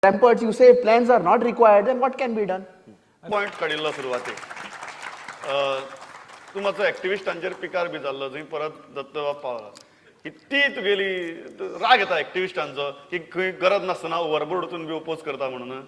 Ramparts, you say plans are not required, then what can be done? Point काडिल्लो सुरवातेक. तूं मातसो एक्टिविस्टांचेर पिकार बी जाल्लो, जंय परत दत्तबाब पावला की ती तुगेली राग येता एक्टिविस्टांचो की खंय गरज नासतना ओवरबोर्ड वचून बी ओपोज करता म्हणून.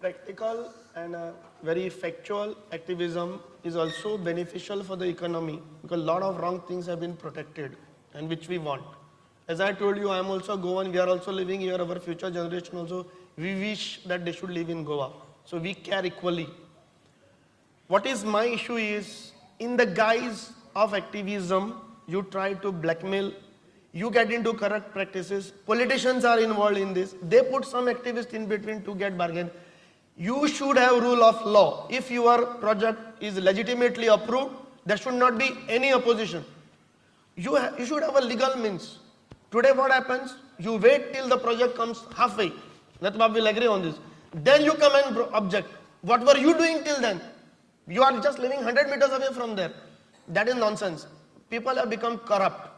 Practical and very factual activism is also beneficial for the economy because a lot of wrong things have been protected and which we want. As I told you, I am also Goan, we are also living here, our future generation also, we wish that they should live in Goa. So we care equally. What is my issue is, in the guise of activism, you try to blackmail, you get into corrupt practices, politicians are involved in this, they put some activists in between to get bargain. You should have rule of law. If your project is legitimately approved, there should not be any opposition. You should have a legal means. Today what happens? You wait till the project comes halfway. Natbab will agree on this. Then you come and object. What were you doing till then? You are just living 100 meters away from there. That is nonsense. People have become corrupt.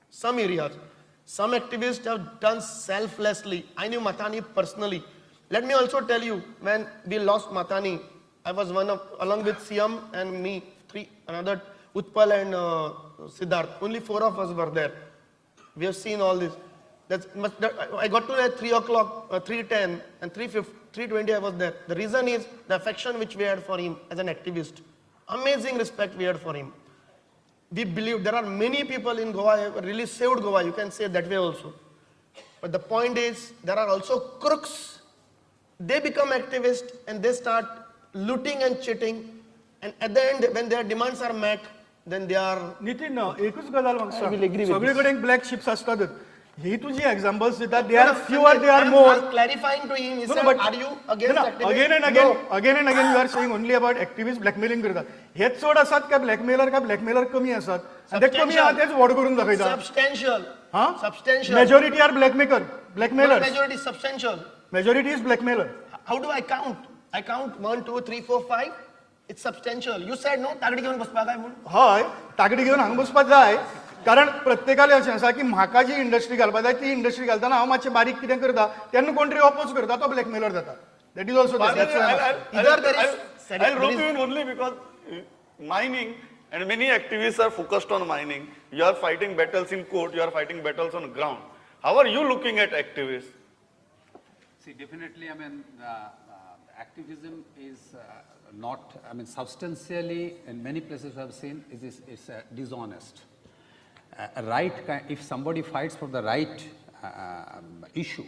Some areas. Some activists have done selflessly. I knew Matani personally. Let me also tell you, when we lost Matani, I was one of, along with Siam and me, three, another Utpal and Siddharth. Only four of us were there. We have seen all this. I got to know at 3 o'clock, 3:10 and 3:20 I was there. The reason is the affection which we had for him as an activist. Amazing respect we had for him. We believe there are many people in Goa who really saved Goa, you can say that way also. But the point is, there are also crooks. They become activists and they start looting and cheating. And at the end, when their demands are met, then they are. Nitin, एकूच गजाल म्हाका I will agree सांग, with सगळे this. कडेन black ships आसतातच. ही तुजी examples दिता, they are fewer, they are more. I'm clarifying to him, he No, said, no, but are you against no, no, activists? Again and again, No. again and again, you are saying only about activists blackmailing करतात. हे चड आसात काय blackmailer, काय blackmailer कमी आसात? आनी ते कमी आहा तेच व्हड करून दाखयता. Substantial. हा? Substantial. Majority are blackmailer, Not blackmailer. Majority, substantial. Majority is blackmailer. How do I count? I count 1, 2, 3, 4, 5. It's substantial. You said no, तागडी घेवन बसपा काय म्हूण? हय, तागडी घेवन हांगा बसपाक जाय, कारण प्रत्येकाले अशें आसा की म्हाका जी इंडस्ट्री घालपा जाय ती इंडस्ट्री घालतना हांव मातशें बारीक कितें करता तेन्ना कोण तरी ऑपोज करता, तो ब्लॅकमेलर जाता. That is also. Either there is- I'll rope you in only because mining and many activists are focused on mining. You are fighting battles in court, you are fighting battles on ground. How are you looking at activists? See, definitely, I mean, activism is not, I mean, substantially, in many places I have seen, it is it's dishonest. Right, if somebody fights for the right issue,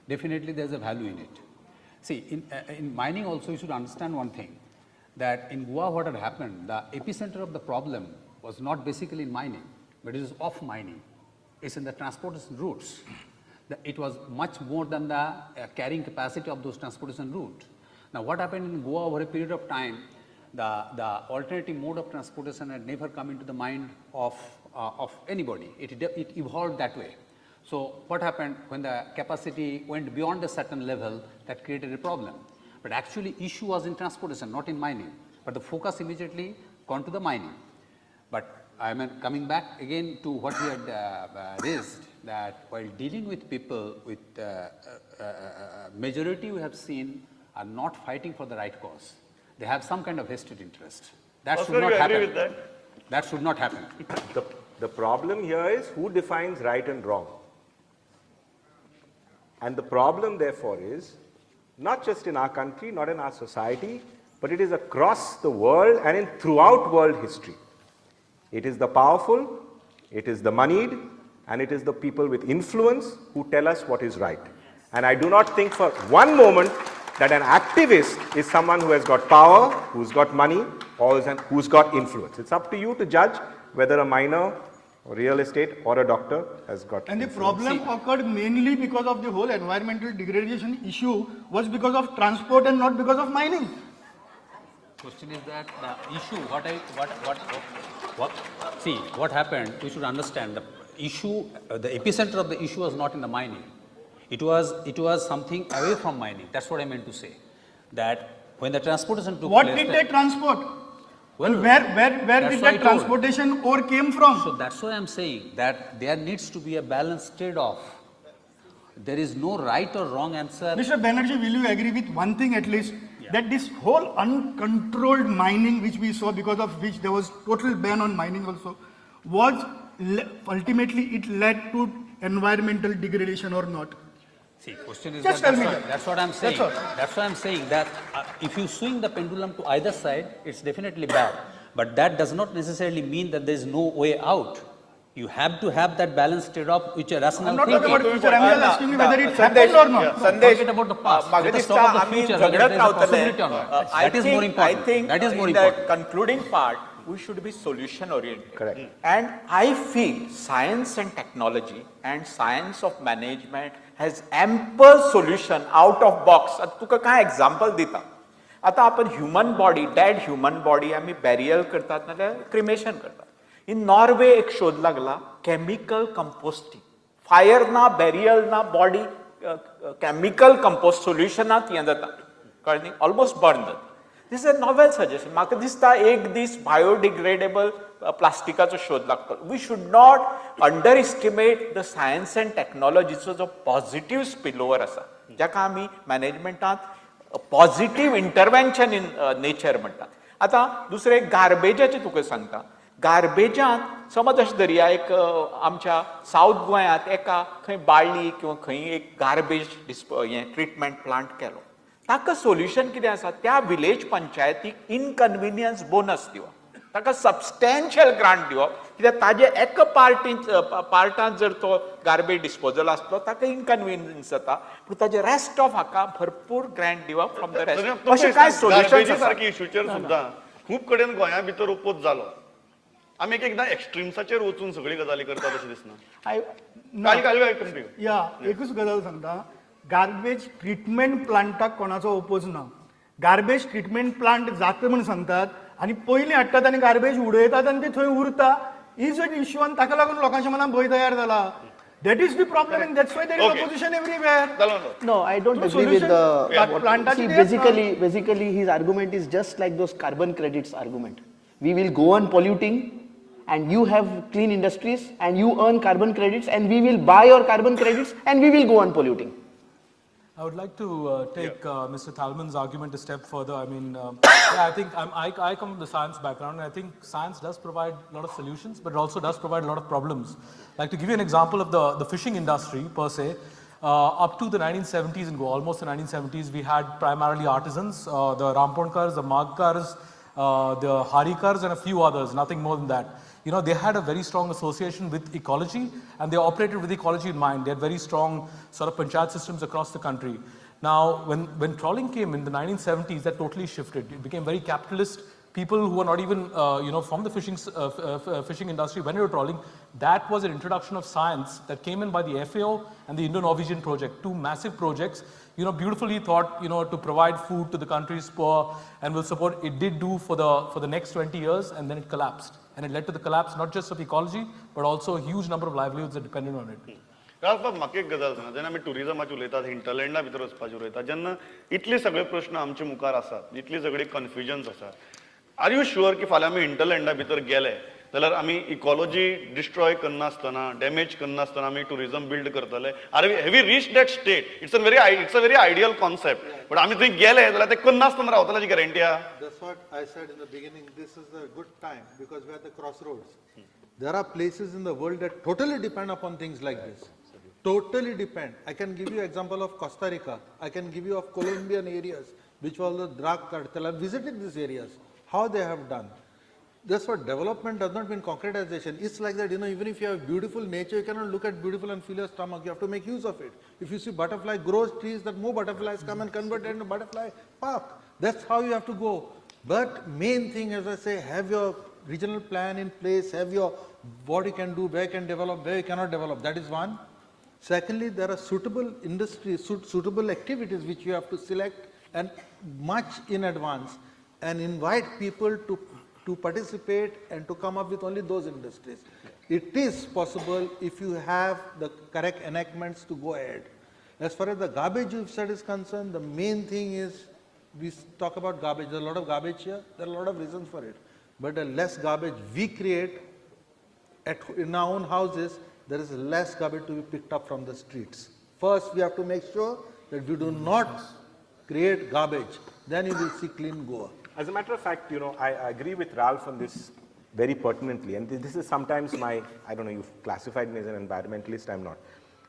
definitely there's a value in it. See, in mining also, you should understand one thing, that in Goa what had happened, the epicenter of the problem was not basically in mining, but it is off mining. It's in the transportation routes. It was much more than the carrying capacity of those transportation route. Now, what happened in Goa over a period of time, the alternative mode of transportation had never come into the mind of anybody. It evolved that way. So, what happened when the capacity went beyond a certain level, that created a problem. But actually issue was in transportation, not in mining. But the focus immediately gone to the mining. But I mean, coming back again to what we had raised, that while dealing with people with majority we have seen are not fighting for the right cause. They have some kind of vested interest. That should Oscar, not you agree happen. with that? That should not happen. The problem here is who defines right and wrong. And the problem, therefore, is not just in our country, not in our society, but it is across the world and in throughout world history. It is the powerful, it is the moneyed, and it is the people with influence who tell us what is right. And I do not think for one moment that an activist is someone who has got power, who's got money, or who's got influence. It's up to you to judge whether a miner, or real estate, or a doctor has got And the influence. problem occurred mainly because of the whole environmental degradation issue was because of transport and not because of mining. Question is that the issue, what I, what, see, what happened, we should understand the issue, the epicenter of the issue was not in the mining. It was something away from mining. That's what I meant to say. That when the transportation took What place. did they transport? Well, Where that's did why that I told. transportation ore came from? So that's why I'm saying that there needs to be a balanced trade-off. There is no right or wrong answer. Mr. Banerjee, will you agree with one thing at least? Yeah. That this whole uncontrolled mining which we saw, because of which there was total ban on mining also, was ultimately it led to environmental degradation or not? See, question is Just that tell me that's, that. what, that's what I'm saying. That's all. That's what I'm saying, that if you swing the pendulum to either side, it's definitely bad. But that does not necessarily mean that there is no way out. You have to have that balanced trade-off, which a rational I'm not thinking. talking about future. I'm just asking you whether it happened or not. Sandesh, Forget about the past. म्हाका Let us दिसता talk about the आमी future, whether झगडत there is a रावतले. possibility or not. That is more important. I think That is more in the important. concluding part, we should be solution oriented. Correct. And I feel science and technology and science of management has ample solution out of box. आतां तुका कांय example दिता. आतां आपण human body, dead human body आमी burial करतात नाल्यार cremation करतात. इन नॉर्वे एक शोध लागला, केमिकल कंपोस्टिंग. फायर ना, बॅरियल ना, बॉडी केमिकल कंपोस्ट सोल्युशनात हें जाता, कळ्ळें न्ही, ऑलमोस्ट बर्न जाता. This is a novel suggestion. म्हाका दिसता एक दीस बायोडिग्रेडेबल प्लास्टिकाचो शोध लागतलो. We should not underestimate the science and टॅक्नॉलॉजीचो जो पॉझिटीव स्पिलोवर आसा, जाका आमी मॅनेजमेंटांत पॉझिटीव इंटरवेन्शन इन नेचर म्हणटात. आतां दुसरें गार्बेजाचें तुका सांगता. गार्बेजांत समज अशें धरया, एक आमच्या सावथ गोंयांत एका खंय बाळ्ळी किंवा खंय एक गार्बेज हें ट्रिटमेंट प्लांट केलो, ताका सोल्युशन कितें आसा, त्या विलेज पंचायतीक इनकन्विनियन्स बोनस दिवप, ताका सबस्टेन्शियल ग्रांट दिवप, कित्याक ताजे एका पार्टांत जर तो गार्बेज डिस्पोजल आसलो ताका इनकन्विनियन्स जाता, पूण ताजे रेस्ट ऑफ हाका भरपूर ग्रांट दिवप फ्रॉम the rest. अशें कांय सोल्युशन सारकी इशूचेर सुद्दां खूब कडेन गोंया भितर ओपोज जालो. आमी एक एकदां एक्स्ट्रीम्साचेर वचून सगळी गजाली करतात अशें दिसना. या एकूच गजाल सांगता, गार्बेज ट्रिटमेंट प्लांटाक कोणाचो ओपोज ना. गार्बेज ट्रिटमेंट प्लांट जाता म्हूण सांगतात आनी पयलीं हाडटात आनी गार्बेज उडयतात आनी ती थंय उरता, is an issue. आनी ताका लागून लोकांच्या मनान भंय तयार जाला. That is the problem and that's why there is opposition everywhere. No, I don't agree with the see, basically his argument is just like those carbon credits argument. We will go on polluting and you have clean industries and you earn carbon credits and we will buy your carbon credits and we will go on polluting. I would like to take Mr. Thalmann's argument a step further. I mean, yeah, I think I come from the science background, and I think science does provide a lot of solutions, but it also does provide a lot of problems. Like to give you an example of the fishing industry per se, up to the 1970s in Goa, almost the 1970s, we had primarily artisans, the Ramponkars, the Magkars, the Harikars, and a few others, nothing more than that. You know, they had a very strong association with ecology, and they operated with ecology in mind. They had very strong sort of panchayat systems across the country. Now, when trawling came in the 1970s, that totally shifted. It became very capitalist. People who were not even, you know, from the fishing industry, when they were trawling, that was an introduction of science that came in by the FAO and the Indo-Norwegian project, two massive projects, you know, beautifully thought, you know, to provide food to the country's poor and will support. It did do for the next 20 years, and then it collapsed. And it led to the collapse not just of ecology, but also a huge number of livelihoods that depended on it. Ralph बाब, म्हाका एक गजाल सांगा, जेन्ना आमी ट्युरिजमाची उलयतात, हिंटरलँडा भितर वचपाची उलयतात, जेन्ना इतले सगळे प्रश्न आमचे मुखार आसात, इतली सगळी कन्फ्युजन्स आसात, are you sure की फाल्यां आमी हिंटरलँडा भितर गेले जाल्यार आमी इकॉलॉजी डिस्ट्रॉय करनासतना, डॅमेज करनासतना आमी ट्युरिजम बिल्ड करतले? Are have we reach that state? It's a very ideal concept, but आमी थंय गेले जाल्यार ते करनासतना रावतले हाची गॅरंटी आहा? That's what I said in the beginning. This is a good time because we are at the crossroads. There are places in the world that totally depend upon things like this. Totally depend. I can give you example of Costa Rica. I can give you of Colombian areas, which was the drug cartel. I visited these areas, how they have done. That's what development does not mean concretization. It's like that, you know, even if you have beautiful nature, you cannot look at beautiful and feel your stomach. You have to make use of it. If you see butterfly grows trees, that more butterflies come and convert into butterfly park. That's how you have to go. But main thing, as I say, have your regional plan in place, have your what you can do, where you can develop, where you cannot develop. That is one. Secondly, there are suitable industries, suitable activities which you have to select and much in advance and invite people to participate and to come up with only those industries. It is possible if you have the correct enactments to go ahead. As far as the garbage you've said is concerned, the main thing is we talk about garbage. There's a lot of garbage here. There are a lot of reasons for it. But the less garbage we create in our own houses, there is less garbage to be picked up from the streets. First, we have to make sure that we do not create garbage. Then you will see clean Goa. As a matter of fact, you know, I agree with Ralph on this very pertinently. And this is sometimes my, I don't know, you've classified me as an environmentalist, I'm not.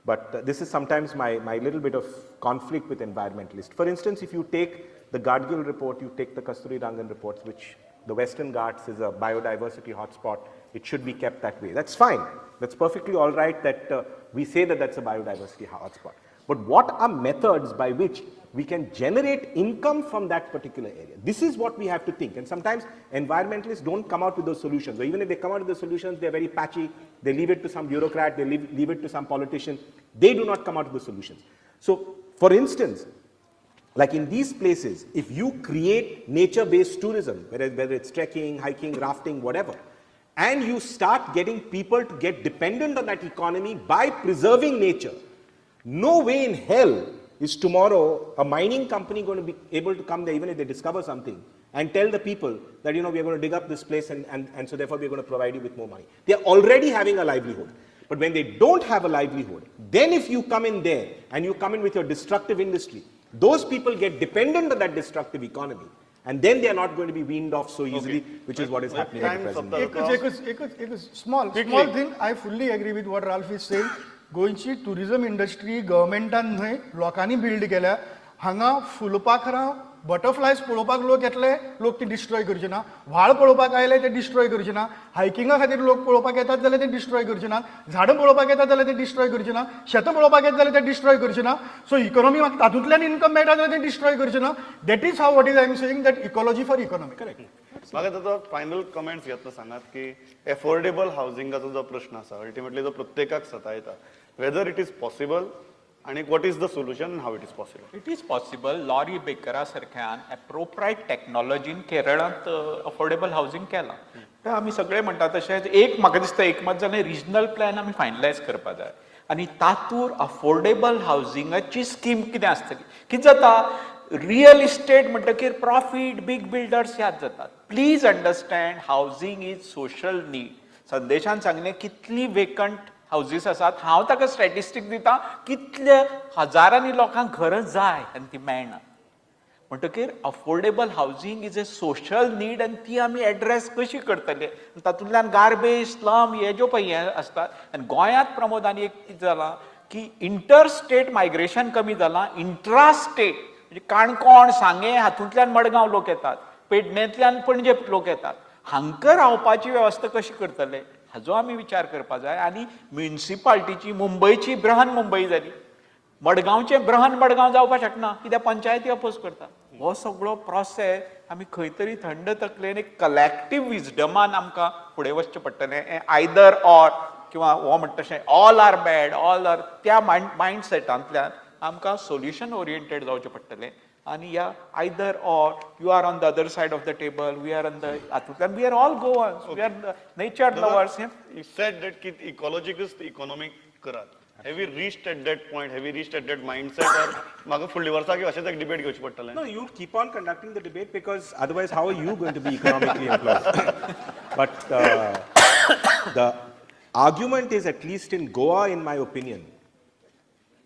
But this is sometimes my little bit of conflict with environmentalists. For instance, if you take the Gadgil report, you take the Kasturirangan reports, which the Western Ghats is a biodiversity hotspot, it should be kept that way. That's fine. That's perfectly all right that we say that that's a biodiversity hotspot. But what are methods by which we can generate income from that particular area? This is what we have to think. And sometimes environmentalists don't come out with those solutions. Or even if they come out with the solutions, they're very patchy. They leave it to some bureaucrat, they leave it to some politician. They do not come out with the solutions. So, for instance, like in these places, if you create nature-based tourism, whether it's trekking, hiking, rafting, whatever, and you start getting people to get dependent on that economy by preserving nature, no way in hell is tomorrow a mining company going to be able to come there, even if they discover something, and tell the people that, you know, we are going to dig up this place and so therefore we are going to provide you with more money. They are already having a livelihood. But when they don't have a livelihood, then if you come in there and you come in with your destructive industry, those people get dependent on that destructive economy. And then they are not going to be weaned off so easily, which is what is happening at the present moment. Small thing, I fully agree with what Ralph is saying. गोंयची tourism industry गव्हर्मेंटान न्हय लोकांनी build केल्या. हांगा फुलपाखरां butterflies पळोवपाक लोक येतले, लोक ती डिस्ट्रॉय करचे ना. व्हाळ पळोवपाक आयले ते डिस्ट्रॉय करचे ना. हायकिंगा खातीर लोक पळोवपाक येतात जाल्यार ते डिस्ट्रॉय करचे ना. झाडां पळोवपाक येतात जाल्यार ते डिस्ट्रॉय करचे ना. शेतां पळोवपाक येतात जाल्यार ते डिस्ट्रॉय करचे ना. सो इकॉनॉमी तातूंतल्यान इन्कम मेळटा जाल्यार ते डिस्ट्रॉय करचे ना. That is how what is I am saying that ecology for economy. Correct. म्हाका ताचो फायनल कमेंट्स घेतना सांगात की एफोर्डेबल हावसिंगाचो जो प्रश्न आसा अल्टिमेटली जो प्रत्येकाक सतायता, वेदर it is possible आनी what is the solution, how it is possible? It is possible. Laurie बेकरा सारख्यान एप्रोप्रायट टॅक्नॉलॉजीन केरळांत अफोर्डेबल हावसिंग केलां. तर आमी सगळे म्हणटा तशेंच एक म्हाका दिसता एकमत जालें, रिजनल प्लॅन आमी फायनलायज करपा जाय आनी तातूंत अफोर्डेबल हावसिंगाची स्कीम कितें आसतली. कितें जाता, रियल इस्टेट म्हणटकीर प्रॉफीट, बीग बिल्डर्स याद जातात. Please understand, housing is social need. संदेशान सांगलें कितली वेकंट हावजीस आसात, हांव ताका स्टॅटिस्टीक दिता कितले हजारांनी लोकांक घरां जाय आनी ती मेळना. म्हणटकीर affordable housing is a social need आनी ती आमी एड्रेस कशी करतले. तातूंतल्यान गार्बेज, स्लम हे ज्यो पळय हे आसतात. आनी गोंयांत प्रमोद आनी एक कितें जालां की इंटर स्टेट मायग्रेशन कमी जालां, इंट्रा स्टेट म्हणजे काणकोण, सांगें हातूंतल्यान मडगांव लोक येतात, पेडणेंतल्यान पणजे लोक येतात. हांकां रावपाची वेवस्था कशी करतले हाजो आमी विचार करपा जाय. आनी म्युनिसिपालिटीची, मुंबयची बृहन मुंबय जाली, मडगांवचें बृहन मडगांव जावपाक शकना कित्याक पंचायती अपोज करता. हो सगळो प्रोसेस आमी खंय तरी थंड तकलेन एक कलेक्टीव विजडमान आमकां फुडें वचचें पडटलें. आयदर ऑर किंवा हो म्हणटा तशें all are bad, all are, त्या मायंड सेटांतल्यान आमकां सोल्युशन ओरिएंटेड जावचें पडटलें. आनी ह्या either or, you are on the other side of the table, we are on the, हातूंतल्यान we are all Goans, we are nature lovers. You said that की इकॉलॉजिकच economic करात. Have we reached at that point? Have we reached at that mindset? Or म्हाका फुडल्या वर्साक अशेंच एक debate घेवची पडटलें? No, you keep on conducting the debate because otherwise how are you going to be economically employed? But the argument is, at least in Goa, in my opinion,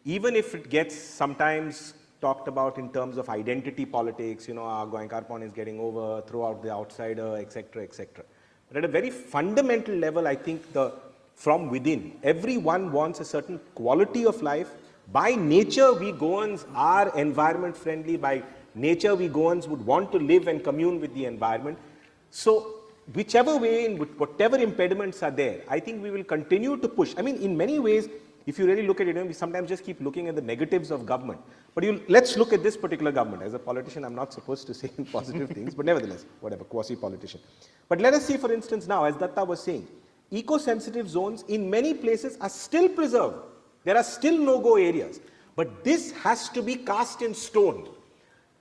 even if it gets sometimes talked about in terms of identity politics, you know, our Goenkarpon is getting over, throw out the outsider, etc., etc. But at a very fundamental level, I think from within, everyone wants a certain quality of life. By nature, we Goans are environment friendly. By nature, we Goans would want to live and commune with the environment. So, whichever way, in whatever impediments are there, I think we will continue to push. I mean, in many ways, if you really look at it, you know, we sometimes just keep looking at the negatives of government. But let's look at this particular government. As a politician, I'm not supposed to say positive things, but nevertheless, whatever, quasi-politician. But let us see, for instance, now, as Datta was saying, eco-sensitive zones in many places are still preserved. There are still no-go areas. But this has to be cast in stone.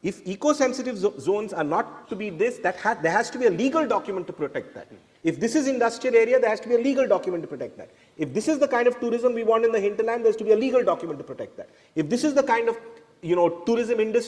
If eco-sensitive zones are not to be this, there has to be a legal document to protect that. If this is industrial area, there has to be a legal document to protect that. If this is the kind of tourism we want in the hinterland, there has to be a legal document to protect that. If this is the kind of, you know, tourism industry